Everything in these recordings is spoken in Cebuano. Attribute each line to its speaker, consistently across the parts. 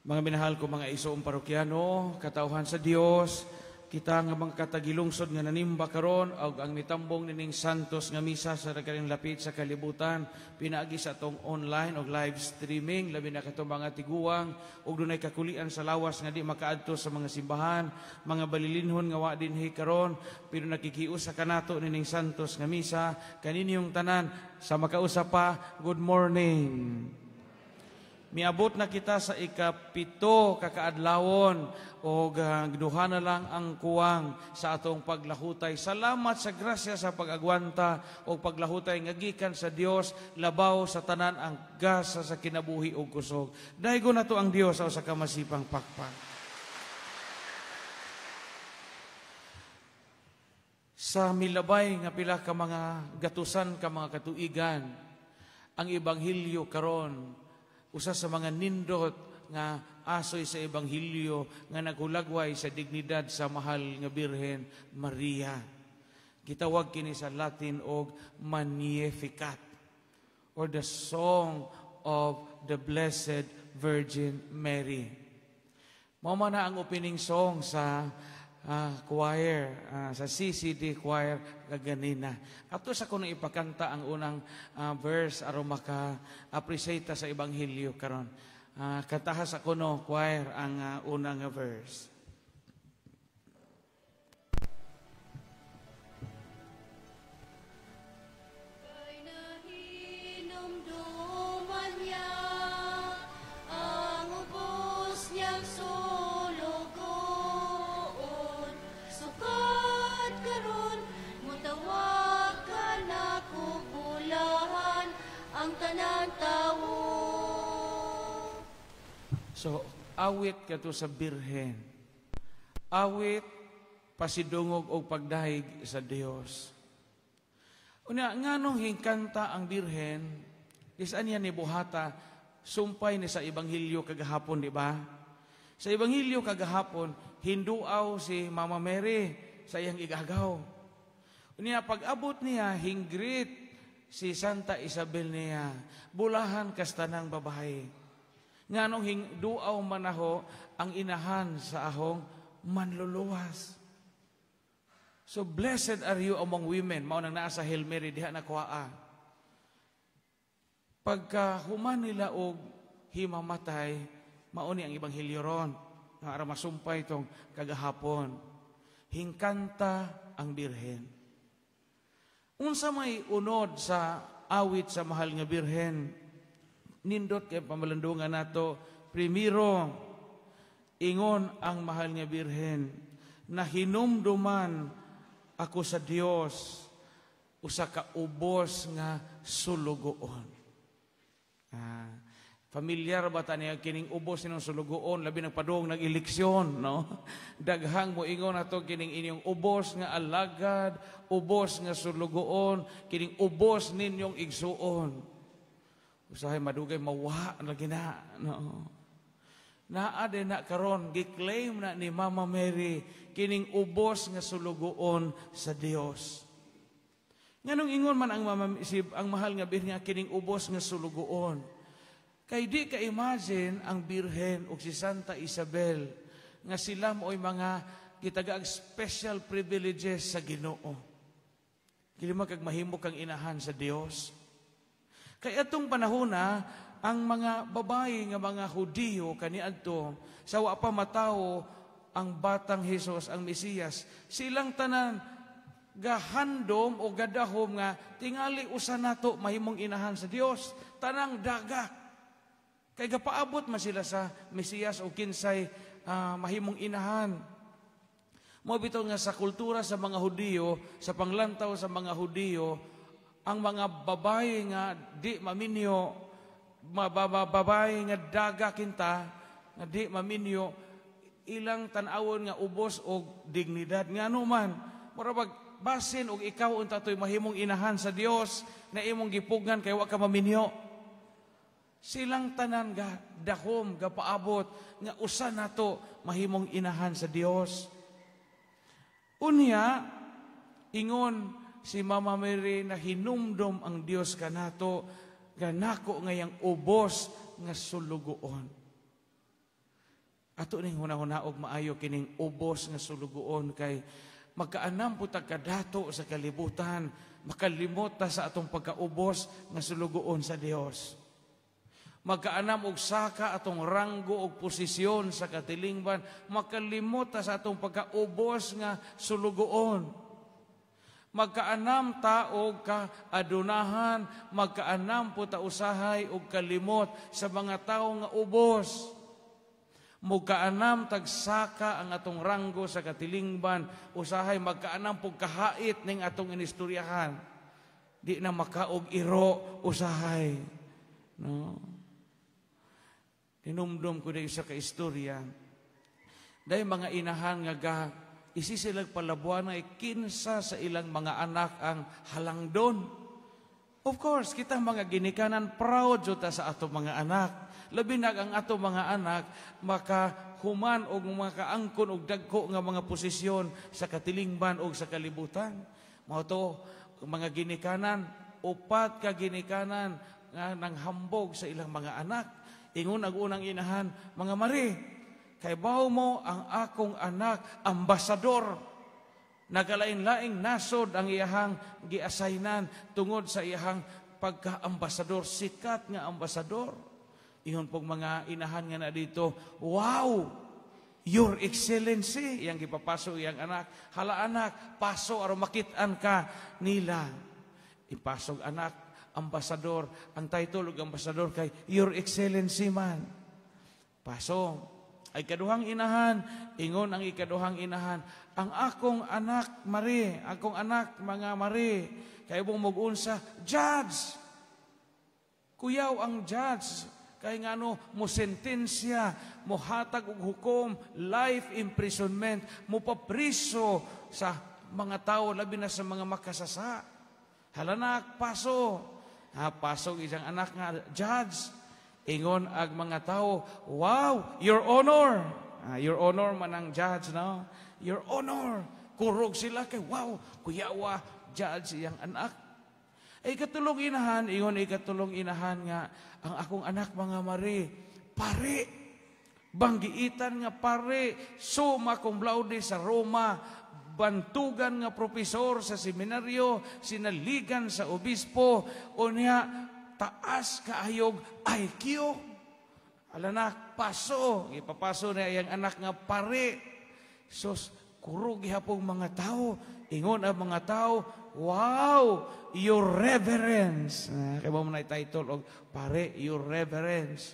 Speaker 1: Mga minahal ko mga igsoong parokyano, katawhan sa Dios, kita nga mga katagilungsod nga nanimba karon og ang mitambong nining Santos nga misa sa daghaning lapit sa kalibutan pinaagi sa atong online og live streaming, labi na katong mga tiguang ug dunay kakulian sa lawas nga di makaadto sa mga simbahan, mga balilinhon nga wa dinhi karon pero nakikiusa kanato nining Santos nga misa. Kaninyong tanan sa makausa pa, good morning. Miabot na kita sa 7 kakaadlawon o duha na lang ang kuwang sa atong paglahutay. Salamat sa grasya sa pag-agwanta o paglahutay nga gikan sa Dios, labaw sa tanan ang gasa sa kinabuhi ug kusog. Daygon nato ang Dios sa usa ka masipang pakpak. Sa milabay nga pila ka mga gatusan ka mga katuigan, ang ebanghelyo karon usa sa mga nindot nga asoy sa ebanghelyo nga naghulagway sa dignidad sa mahal nga Birhen Maria. Gitawag kini sa Latin og Magnificat or the Song of the Blessed Virgin Mary. Mao man na ang opening song sa choir, sa CCD choir kaganina. Ato sa kuno ipakanta ang unang verse aron maka-appreciate sa ebanghelyo karon. Kantaha sa kuno choir ang unang verse.
Speaker 2: Kay nahinumduman niya ang ubos niyang sulugoon, sukad karon mutawag kanako bulahan ang tanan tawo.
Speaker 1: So, awit kadto sa Birhen. Awit pasidungog og pagdahig sa Dios. Unya, nganong hingkanta ang Birhen? Di saan niya nibuhata? Sumpay ni sa ebanghelyo kagahapon, di ba? Sa ebanghelyo kagahapon, hinduaw si Mama Mary sa iyang igagaw. Unya, pag-abot niya, hingrit si Santa Isabel niya, bulahan kastanang babae. Nganong hingduaw manaho ang inahan sa ahong manluluwas. So blessed are you among women. Mao nang naa sa Hail Mary diha na kuhaa. Pagka human nila og himamatay, mao ni ang ebanghelyo ron. Nga aron masumpay tong kagahapon. Hingkanta ang Birhen. Unsa may unod sa awit sa mahal nga Birhen? Nindot kay pamalandungan nato. Primero, ingon ang mahal nga Birhen, na hinumduman ako sa Dios usa ka ubos nga sulugoon. Familiar ba ta niya kining ubos ninyong sulugoon, labi nagpadung nag-eleksyon, no? Daghang mo ingon ato kining inyong ubos nga alagad, ubos nga sulugoon, kining ubos ninyong igsuon. Usahay madugay mawa lagi na, no? Naa din na karon gi-claim na ni Mama Mary kining ubos nga sulugoon sa Dios. Nganong ingon man ang mama, si, ang mahal nga birhen nga kining ubos nga sulugoon? Kay di ka imagine ang birhen ug si Santa Isabel nga sila mo'y mga gitagaag special privileges sa Ginoo. Dili man kag mahimo kang inahan sa Dios. Kay atong panahona, ang mga babae nga mga Hudiyo kaniadto sa wa pa matawo ang batang Hesus, ang Mesiyas, silang tanan gahandom o gadahom nga tingali usa nato mahimong inahan sa Dios, tanang daga. Kay gapaabot man sila sa Mesiyas o kinsay mahimong inahan. Mao bitaw nga sa kultura sa mga Hudiyo, sa panglantaw sa mga Hudiyo, ang mga babae nga di maminyo, babae nga daga kinta, nga di maminyo, ilang tan-awon nga ubos og dignidad. Ngano man, mura bag basin og ikaw unta to'y mahimong inahan sa Dios na imong gipugngan kay wa ka maminyo. Silang tanan ga dahom gapaabot nga usa nato mahimong inahan sa Dios. Unya ingon si Mama Mary na hinumdom ang Dios kanato ganako ngayang ubos nga sulugoon. Ato ning hunahuna og maayo kining ubos nga sulugoon, kay magkaanam po tag kadato sa kalibutan, makalimot ta sa atong pagkaubos nga sulugoon sa Dios. Magkaanam og saka atong ranggo og posisyon sa katilingban, makalimot ta sa atong pagkaubos nga sulugoon. Magkaanam ta og kaadunahan, magkaanam po ta usahay og kalimot sa mga tawo nga ubos. Magkaanam tagsaka ang atong ranggo sa katilingban, usahay magkaanam pug kahait ning atong inistoryahan. Di na makaog iro usahay. No? Hinumdum ko na isa ka istorya. Dahil mga inahan nga ga, isi silag palabuan ay kinsa sa ilang mga anak ang halangdon. Of course, kita mga ginikanan, proud jud ta sa ato mga anak. Labi na ang ato mga anak makahuman og makaangkon og dagko nga mga posisyon sa katilingban og sa kalibutan. Mao to mga ginikanan, upat ka ginikanan nga nanghambog sa ilang mga anak. Ingon ang unang inahan, "Mga mare, kay baw mo ang akong anak, ambasador. Nagalain-laing nasod ang iyahang giasaynan tungod sa iyahang pagka-ambasador, sikat nga ambasador." Ingon pong mga inahan nga na dito, "Wow, Your Excellency," iyang gipapaso iyang anak. "Hala anak, paso aron makit-an ka nila." Ipasog anak, ambasador. Ang title og ambasador kay Your Excellency man. Paso. Ay kaduhang inahan, ingon ang ikaduhang inahan, "Ang akong anak, Mari, akong anak, mga Mari, kay mong mugunsa, judge. Kuyaw ang judge, kay ngano mo sentensya, mo hatag og hukom, life imprisonment, mo papriso sa mga tao, labi na sa mga makasasa. Halanak, paso." Ha, pasok isang anak nga judge. Ingon ag mga tao, "Wow, Your Honor." Ah, Your Honor man ang judge, no? "Your Honor." Kurog sila kay wow, kuyawa, judge iyang anak. Ay ikatulong inahan, ingon ikatulong inahan nga, "Ang akong anak, mga mare, pare. Banggiitan nga pare, summa cum laude sa Roma, bantugan nga propesor sa seminaryo, sinaligan sa obispo, unya taas kaayog IQ. Alanak, paso." Ipapaso na iyang anak nga pare. Sos, kurog gihapong mga tao. Ingon ang mga tao, "Wow, Your Reverence." Ah, kaya mo na title og pare, Your Reverence.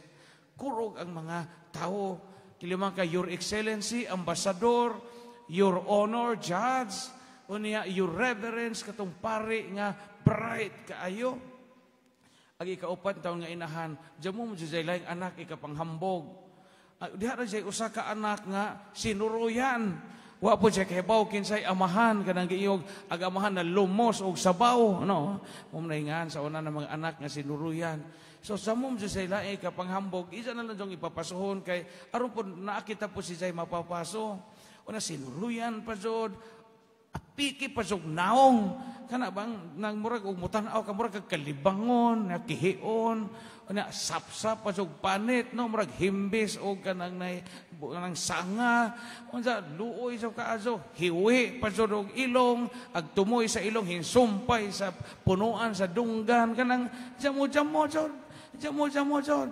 Speaker 1: Kurog ang mga tao. Kiliman ka, Your Excellency, Ambassador, Your Honor, Judge, unya Your Reverence, katong pare nga bright kaayo. Ang ikaupat taon nga inahan, diyan mo mo laing anak ikapanghambog. Diha ra siya usa ka anak nga sinuruyan. Wa po siya kahibaw kinsay amahan, kanang giiyog ag amahan na lumos og sabaw, no? Mo na sa una ng mga anak nga sinuruyan. So sa mo siya laing ikapanghambog, isa na lang diyong ipapasuhon kay aron po naakita po si Jay mapapaso. Una sinuruyan pa jud, apiki pa jud naong kana bang nang murag og mutan-aw ka murag kag kalibangon na kihion, na sapsap pa jud panit, no, murag himbis og kanang nay kanang sanga, unsa luoy sa kaaso, hiwi pa jud og ilong, ag tumoy sa ilong hinsumpay sa punuan sa dunggan, kanang jamo-jamo jud, jamo-jamo jud,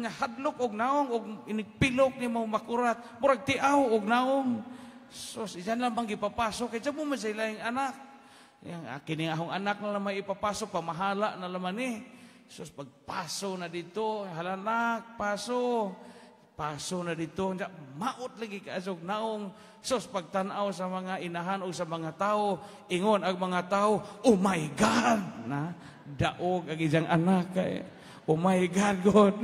Speaker 1: hadlok og naong og inigpilok nimo makurat, murag tiaw og naong. Sos, iyan lang bang gipapasok kay mo man sa ilang anak. Yang kini akong anak na lamay ipapasok, pamahala na laman ni. Sos, pagpaso na dito, "Halanak, paso." Paso na dito, maot lagi kaasog naong. Sos, pagtanaw sa mga inahan o sa mga tao, ingon ang mga tao, "Oh my God!" Na, daog ang isang anak kay, "Oh my God, God."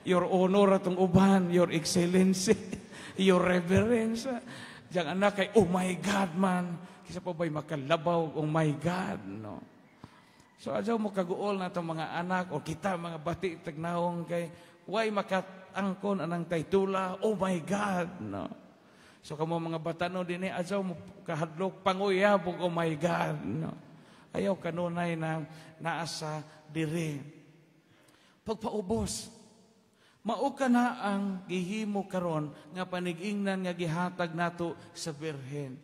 Speaker 1: Your Honor atong uban, Your Excellency, Your Reverence. Diyang anak kay, "Oh my God man." Kisa pa ba'y makalabaw, "Oh my God," no? So adyaw mo kaguol na itong mga anak o kita mga bati tagnawong kay why makatangkon anang taytula, "Oh my God," no? So kamo mga batano din eh, adyaw mo kahadlok panguyab "Oh my God," no? Ayaw kanunay na naa sa diri. Pagpaubos. Mao kana ang gihimo karon nga panigingnan nga gihatag nato sa Birhen.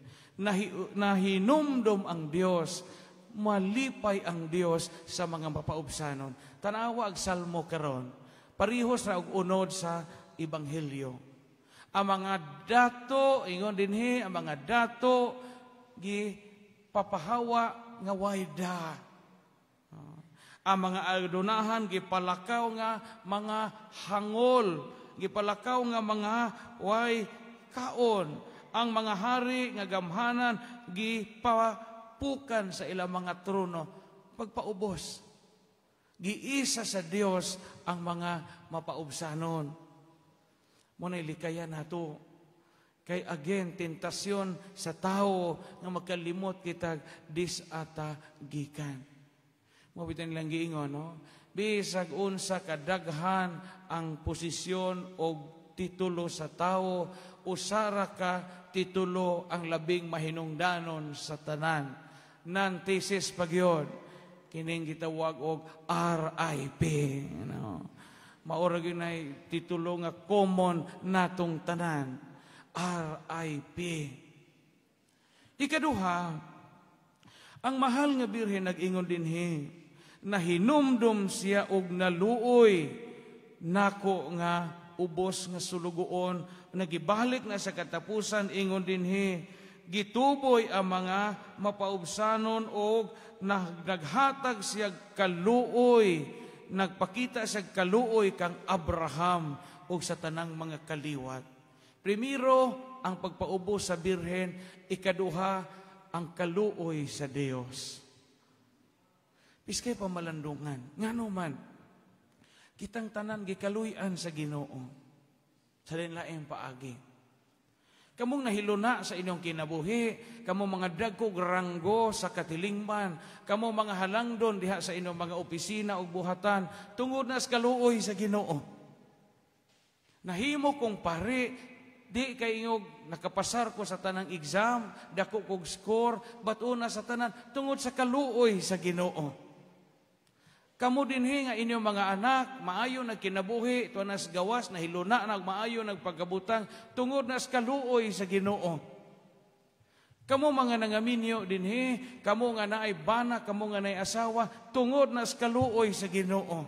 Speaker 1: Nahinumdom ang Dios, malipay ang Dios sa mga mapaubsanon. Tanawa ang salmo karon. Parihos ra og unod sa ebanghelyo. Ang mga dato, ingon dinhi, ang mga dato gi papahawa nga wayda. Ang mga adunahan gipalakaw nga mga hangol, gipalakaw nga mga way kaon. Ang mga hari nga gamhanan gipapukan sa ilang mga trono pagpaubos. Giisa sa Dios ang mga mapaubsanon. Mo na likayan nato. Kay again, tentasyon sa tao nga makalimot kitag disata gikan. Mo bitan nilang giingon, no? Bisag unsa kadaghan ang posisyon o titulo sa tao, usara ka titulo ang labing mahinungdanon sa tanan. Nan-thesis pagyon, kining gitawag og RIP. No? Maura gyud nay titulo nga common natong tanan. RIP. Ikaduha, ang mahal nga Birhen nag-ingon dinhi, nahinumdum siya og naluoy nako nga ubos nga sulugoon. Nagibalik na sa katapusan, ingon dinhi, gituboy ang mga mapaubsanon og naghatag siya kaluoy, nagpakita siya kaluoy kang Abraham og sa tanang mga kaliwat. Primero, ang pagpaubos sa Birhen. Ikaduha, ang kaluoy sa Dios. Piskay pamalandungan. Ngano man, kitang tanan gikaluy-an sa Ginoo sa lain paagi. Kamong nahiluna sa inyong kinabuhi, kamo mga dagkog ranggo sa katilingban, kamo mga halangdon diha sa inyong mga opisina ug buhatan, tungod na sa kaluoy sa Ginoo. Nahimo kong pare, di kay ingog nakapasar ko sa tanang exam, dako kog score, but una sa tanan tungod sa kaluoy sa Ginoo. Kamo dinhi nga inyong mga anak, maayo nagkinabuhi, tuwa nas gawas, nahiluna na maayo nagpagkabutang, tungod nas kaluoy sa Ginoo. Kamo mga nangaminyo dinhi, kamo nga naay bana, kamo nga naay asawa, tungod nas kaluoy sa Ginoo.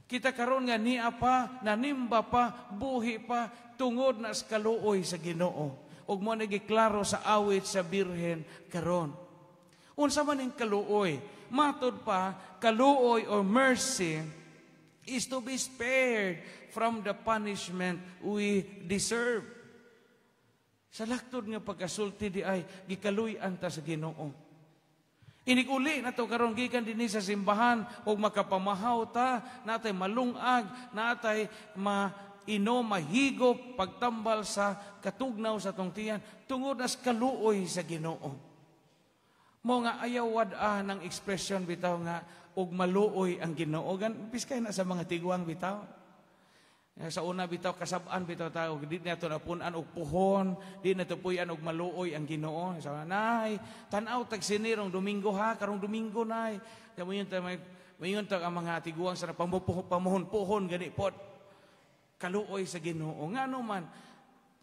Speaker 1: Kita karon nga niya pa, nanimba pa, buhi pa, tungod nas kaluoy sa Ginoo. Ug mo nagiklaro sa awit sa Birhen karon. Unsa man ning kaluoy? Matod pa, kaluoy or mercy is to be spared from the punishment we deserve. Sa laktod nga pagkasulti di ay gikaluy-an ta sa Ginoo. Inig-uli na to karon gikan dinhi sa simbahan og makapamahaw ta, natay malungag, natay mainom, mahigop pagtambal sa katugnaw sa tong tiyan tungod nas kaluoy sa Ginoo. Mo nga ayaw wad-a ng ekspresyon bitaw nga og maluoy ang Ginoo. Gan piskay na sa mga tiguang bitaw. Sa una bitaw kasab-an bitaw tao, di nato napun-an og puhon, di nato puy-an og maluoy ang Ginoo. Sa nay, tan-aw tag sinirong Domingo ha, karong Domingo nay. Moingon ta may moingon ta ang mga tiguang sa pamuhon-puhon gani pod. Kaluoy sa Ginoo. Ngano man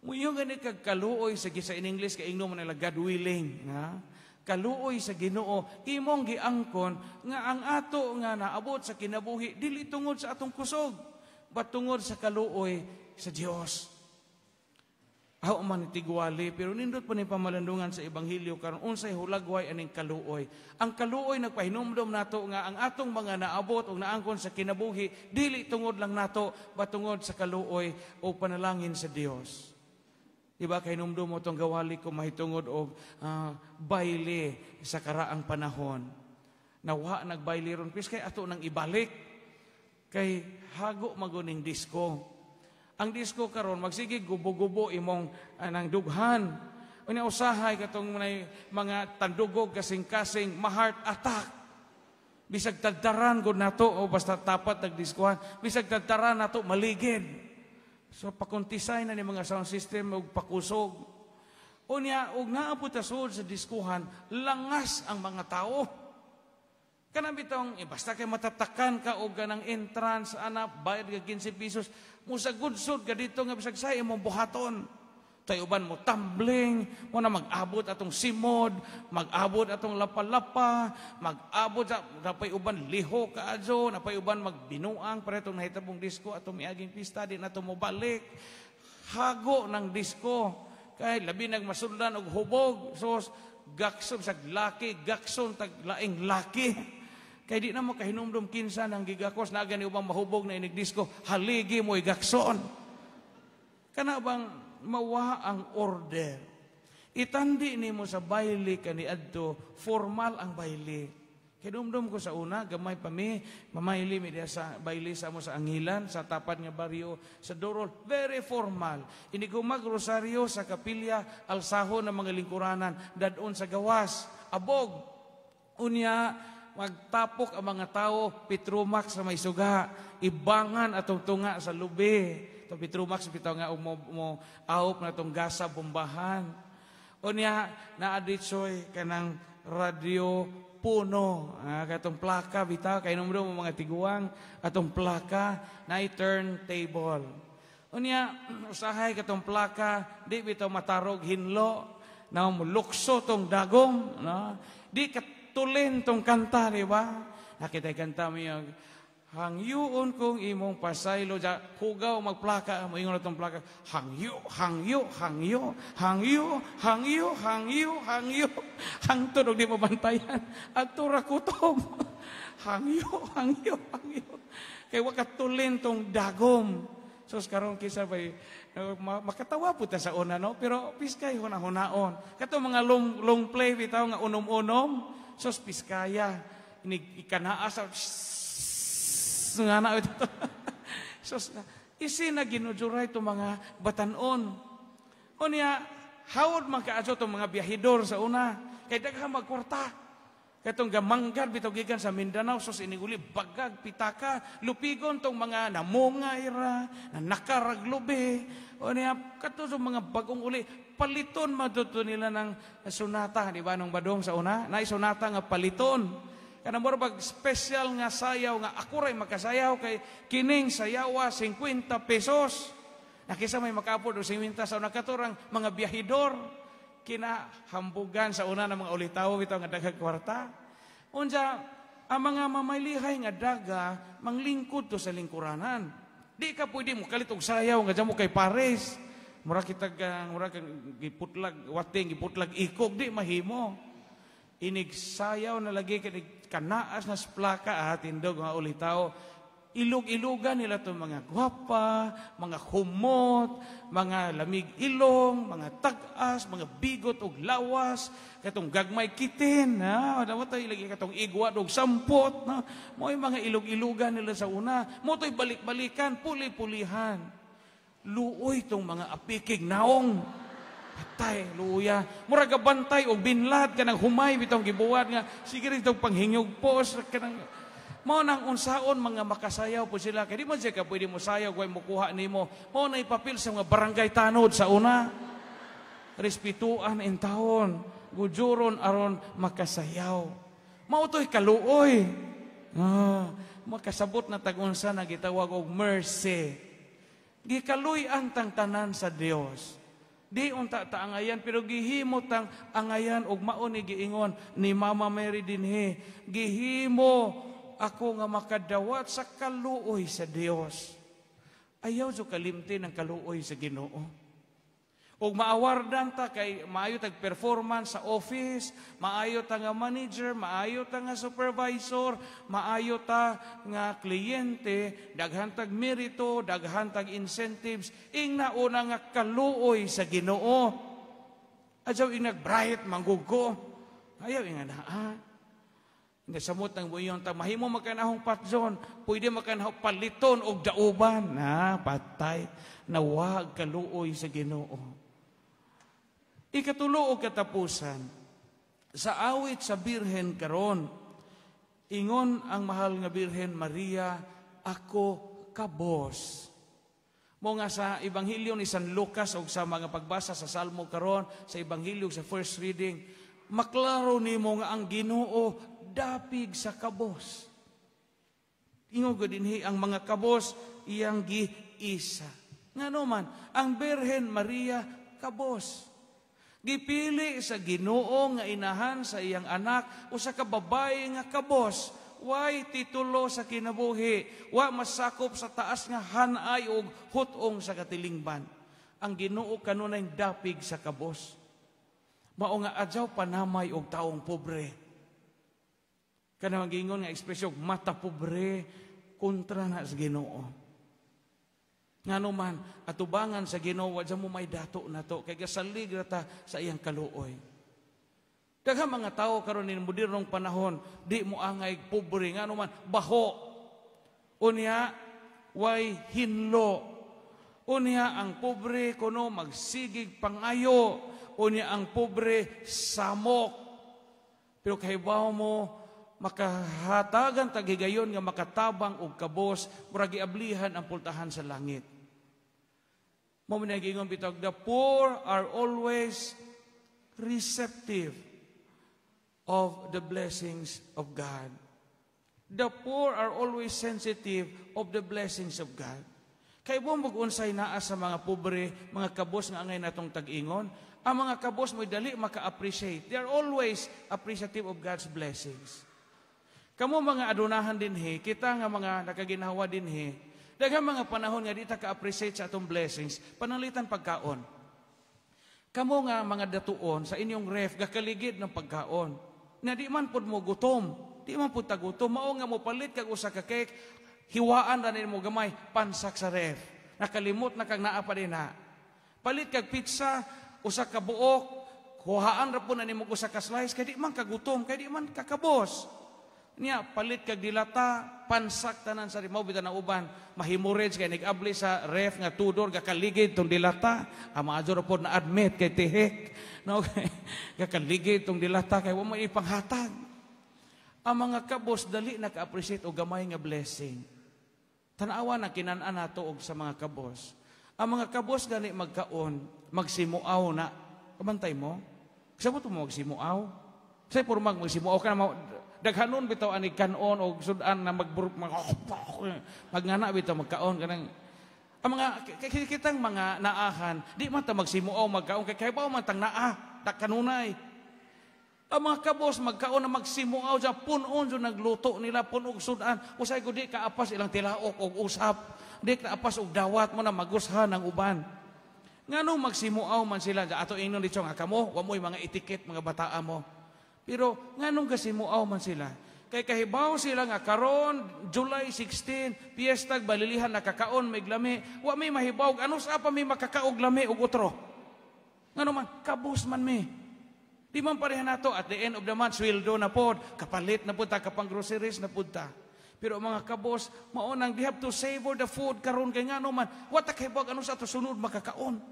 Speaker 1: moingon gani kag kaluoy sa in English kay ingno man nila God willing, ha? Kaluoy sa Ginoo, imong giangkon nga ang ato nga naabot sa kinabuhi dili tungod sa atong kusog, but tungod sa kaluoy sa Dios. Aw man tigwali, pero nindot pa ni pamalandungan sa ebanghelyo karon unsay hulagway aning kaluoy. Ang kaluoy nagpahinumdom nato nga ang atong mga naabot ug naangkon sa kinabuhi dili tungod lang nato, but tungod sa kaluoy o panalangin sa Dios. Diba kay numdum mo itong gawali ko mahitungod og baile sa karaang panahon. Nawa nagbaile ron pis kay ato nang ibalik. Kay hago maguning disco. Ang disco karon magsige gubo-gubo imong anang dughan. Unya usahay katong may mga tandugog kasing-kasing ma-heart attack. Bisag tagtaran gud nato o basta tapat nagdiskuhan, bisag tagtaran nato maligid. So pakuntisay na ni mga sound system og pakusog. Unya og naa pud ta sa diskuhan, langas ang mga tao. Kanang bitong, eh, basta kay matatakan ka og ganang entrance, ana, bayad ka 15 pesos, musagudsod ka dito nga bisag sa imong buhaton. Tay uban mo tumbling, mo na mag-abot atong simod, mag-abot atong lapa-lapa, mag-abot sa napay uban liho ka adyo, napay uban magbinuang para itong nahitabong disco atong miaging pista di na to mobalik. Hago ng disco. Kay labi nagmasuldan og hubog. So gakson sa laki, gakson tag laing laki. Kay di na mo kahinumdum kinsa nang gigakos na gani ubang mahubog na inig disco, haligi mo igakson. Kana bang mawa ang order? Itandi nimo sa bayle kaniadto, formal ang bayle. Kay ko sa una, gamay pa mi, mamayli mi diya sa bayle sa mo sa Angilan, sa tapat nga baryo, sa Dorol, very formal. Ini ko magrosaryo sa kapilya, alsahon ng mga lingkuranan, dadon sa gawas, abog. Unya, magtapok ang mga tao, Petromax sa may suga, ibangan atong tunga sa lubi. Itong Petromax, bitaw nga mo ahop na itong gasa bombahan. Unya, naaditsoy kanang radyo puno. Katong plaka, bitaw, kay numero mo mga tiguang, atong plaka na turntable. Unya, usahay katong plaka, di bitaw matarog hinlo, na mulukso tong dagom, no? Di katulin tong kanta, di ba? Nakita kanta mo yung hangyuon kong imong pasaylo, ja, hugaw magplaka, mo ingon atong plaka, hangyo, hangyo, hangyo, hangyo, hangyo, hangyo, hangyo, hangtod og di mo bantayan, adto ra kutob, hangyo, hangyo, hangyo. Kay wa katulin tong dagom. So karon kisa bay makatawa po ta sa una, no? Pero piskay huna-hunaon. Kato mga long, long play bitaw nga unom-unom, sos piskaya inig ikanaa sa nga na ito. Sos isi na ginujuray itong mga batanon. Unya, hawod man kaadyo itong mga biyahidor sa una. Kay daghang magkwarta. Katong gamanggad bitaw gikan sa Mindanao, sos iniguli bagag pitaka lupigon tong mga namunga ira na nakaraglubi. Unya kato sa mga bagong uli paliton maduto nila ng sunata, di ba, nung badong sa una na sunata nga paliton. Kanang mura bag special nga sayaw nga ako ray makasayaw kay kining sayawa 50 pesos. Nakisa may makaapod og 50 sa una katurang mga biyahidor kinahambugan sa una ng mga ulitawo bitaw nga daghang kwarta. Unsa ang mga mamaylihay nga daga manglingkod to sa lingkuranan. Di ka pwede mo kalit og sayaw nga dyan mo kay pares. Mura kitag mura kang giputlag wating giputlag ikog, di mahimo. Inig sayaw na lagi kay kanaas na splaka tindog mga ulitawo. Ilog-ilugan nila itong mga gwapa, mga humot, mga lamig ilong, mga tag-as, mga bigot og lawas, katong gagmay kitin, ha? Wala mo tayo ilagi katong igwa og sampot, no? Mo'y mga ilog-ilugan nila sa una. Mo to'y balik-balikan, puli-pulihan. Luoy itong mga apikig naong. Patay, luya. Mura gabantay og binlad kanang humay bitong gibuhat nga sige rin itong panghingog pos kanang mao nang unsaon mga makasayaw po sila. Kaya di man siya ka pwede mo sayaw kung mukuha nimo. Mao na ipapil sa mga barangay tanod sa una. Respetuan in taon. Gujuron aron makasayaw. Mao to'y kaluoy. Makasabot na tag-unsa na gitawag og mercy. Gikaluy-an tang tanan sa Dios. Di unta ta angayan, pero gihimo tang angayan og mao ni giingon ni Mama Mary dinhi. Gihimo ako nga makadawat sa kaluoy sa Dios. Ayaw jo kalimti ng kaluoy sa Ginoo. Og maawardan ta kay maayo tag performance sa office, maayo ta nga manager, maayo ta nga supervisor, maayo ta nga kliyente, daghan tag merito, daghan tag incentives, ing nauna nga kaluoy sa Ginoo. Adyaw ing nagbright manggugo. Ayaw ing naa. Hindi samot ng buyon ta mahimo makanahong patjon, pwede makanahong paliton og dauban. Na patay, nawag kaluoy sa Ginoo. Ikatulo o katapusan, sa awit sa Birhen karon, ingon ang mahal nga Birhen Maria, ako kabos. Mo nga sa Ebanghelyo ni San Lucas o sa mga pagbasa sa Salmo karon, sa Ebanghelyo sa first reading, maklaro nimo nga ang Ginoo dapig sa kabos. Ingon ko dinhi, ang mga kabos iyang giisa. Ngano man, ang Birhen Maria kabos. Gipili sa Ginoo nga inahan sa iyang anak usa ka babae nga kabos. Way titulo sa kinabuhi, wa masakop sa taas nga hanay og hutong sa katilingban. Ang Ginoo kanunay dapig sa kabos. Mao nga adyaw panamay og taong pobre. Kanang giingon nga ekspresyon, mata pobre, kontra na sa Ginoo. Ngano man, atubangan sa Ginoo wa mo may dato nato kay gasalig ra ta sa iyang kaluoy. Daghang mga tawo karon ning modernong panahon di mo angay pobre, ngano man baho. Unya way hinlo. Unya ang pobre kuno magsigig pangayo. Unya ang pobre samok. Pero kahibaw mo, makahatagan taghigayon nga makatabang og kabos, murag giablihan ang pultahan sa langit. Mao man giingon bitaw, the poor are always receptive of the blessings of God. The poor are always sensitive of the blessings of God. Kay mo mag-unsay naa sa mga pobre, mga kabos nga angay natong tag-ingon, ang mga kabos mo'y dali maka-appreciate. They are always appreciative of God's blessings. Kamo mga adunahan dinhi, kita nga mga nakaginhawa dinhi, daghang mga panahon nga di ta ka-appreciate sa atong blessings, pananglitan pagkaon. Kamo nga mga datuon sa inyong ref, gakaligid ng pagkaon. Na di man pud mo gutom, di man pud ta gutom, mao nga mo palit kag usa ka cake, hiwaan ra nimo gamay, pansak sa ref. Nakalimot na kag naa pa din ha. Palit kag pizza, usa ka buok, kuhaan ra po na nimo usa ka slice, kay di man kagutom, kay di man kakabos. Niya, palit kag dilata, pansak tanan sa mao bitaw na uban, mahemorrhage kay nag-abli sa ref nga tudor, gakaligid tong dilata. Ama adyo ra pod na admit kay tihik. No, gakaligid tong dilata kay wa mo ipanghatag. Ang mga kabos dali naka-appreciate og gamay nga blessing. Tanawa na kinan-an nato og sa mga kabos. Ang mga kabos gani magkaon, magsimuaw na. Kabantay mo? Kasabot mo magsimuaw? Say puro magsimuaw ka na daghanon bitaw ani kanon og sudan na magngana bitaw magkaon kanang ang mga kitang mga naahan di man ta magsimuaw magkaon kay kaybaw man tang naa ta kanunay. Ang mga kabos magkaon na magsimuaw ja punon jud nagluto nila pun og sudan, usay ko di kaapas ilang tilaok og usap, di kaapas og dawat mo na magushan ang uban. Nganong magsimuaw man sila? Ato ingnon dito nga kamo wa moy mga etiquette, mga bataa mo. Pero nganong kasimuaw man sila? Kay kahibaw sila nga karon July 16, piyestag balilihan, nakakaon may lami, wa may mahibaw ano sa pa may makakaog lami og otro. Ngano man kabos man mi. Di man pareha nato at the end of the month sweldo na pod, kapalit na pud ta, kapang groceries na pud ta. Pero mga kabos mao nang they have to savor the food karon kay ngano man wa ta kahibaw ano sa ato sunod makakaon.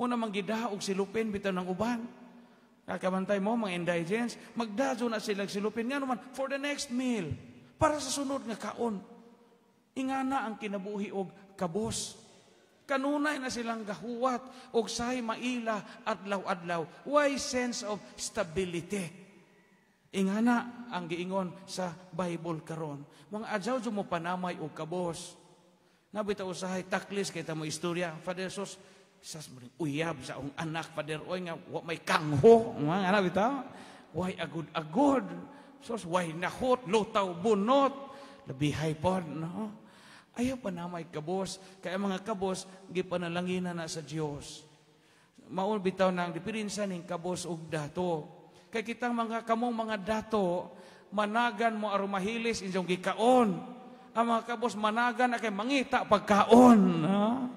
Speaker 1: Una man gidaog silupin bitaw ng uban. Kakabantay mo, mga indigents, magdajo na sila silupin. Nga naman, for the next meal, para sa sunod nga kaon. Ingana ang kinabuhi og kabos. Kanunay na silang gahuwat og sahay maila adlaw-adlaw. Why sense of stability? Ingana ang giingon sa Bible karon. Mga adyaw mo panamay og kabos. Nabita usahay taklis kay ta mo istorya. Father sos, sas mo uyab sa akong anak, Father, oy, nga wa may kangho. Mga ana bitaw. Way agod-agod. Sos way nahot, lutaw bunot. Labihay pod, no? Ayaw pa na may kabos. Kaya mga kabos, gipanalanginan na sa Dios. Maul bitaw nang diferensya ning kabos ug dato. Kay kitang mga kamong mga dato, managan mo aron mahilis inyong gikaon. Ang mga kabos managan na kay mangita pagkaon. No?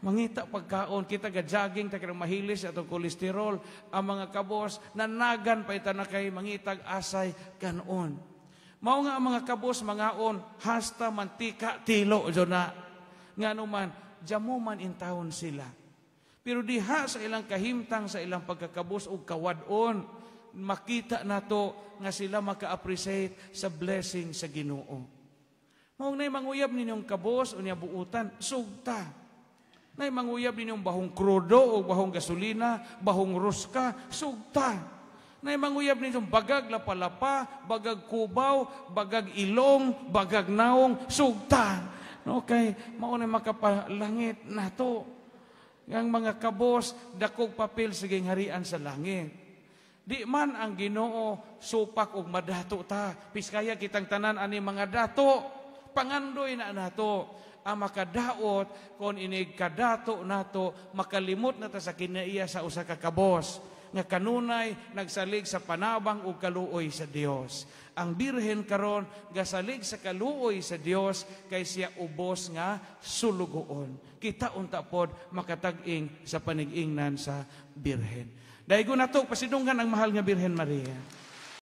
Speaker 1: Mangita pagkaon. Kita ga-jogging, ta kay mahilis atong kolesterol. Ang mga kabos, nanagan pa ita na kay mangitag asay kanon. Mao nga ang mga kabos mangaon hasta mantika tilo jud na. Ngano man jamo man intawon sila. Pero diha sa ilang kahimtang sa ilang pagkakabos og kawad-on, makita nato nga sila maka-appreciate sa blessing sa Ginoo. Mao nay manguyab ninyong kabos unya buutan, sugta. Nay manguyab ninyong bahong krudo o bahong gasolina, bahong ruska, sugta. Nay manguyab ninyong bagag lapa-lapa, bagag kubaw, bagag ilong, bagag naong, sugtan. No, kay mao na makapalangit nato. Ang mga kabos dakog papel sa gingharian sa langit. Di man ang Ginoo supak og madato ta. Piskaya kitang tanan ani mga dato. Pangandoy na nato ang makadaot kon inig kadato nato makalimot na ta sa kinaiya sa usa ka kabos nga kanunay nagsalig sa panabang ug kaluoy sa Dios. Ang birhen karon gasalig sa kaluoy sa Dios kay siya ubos nga sulugoon. Kita unta pod makatag-ing sa panig-ingnan sa birhen. Daygon nato pasidunggan ang mahal nga Birhen Maria.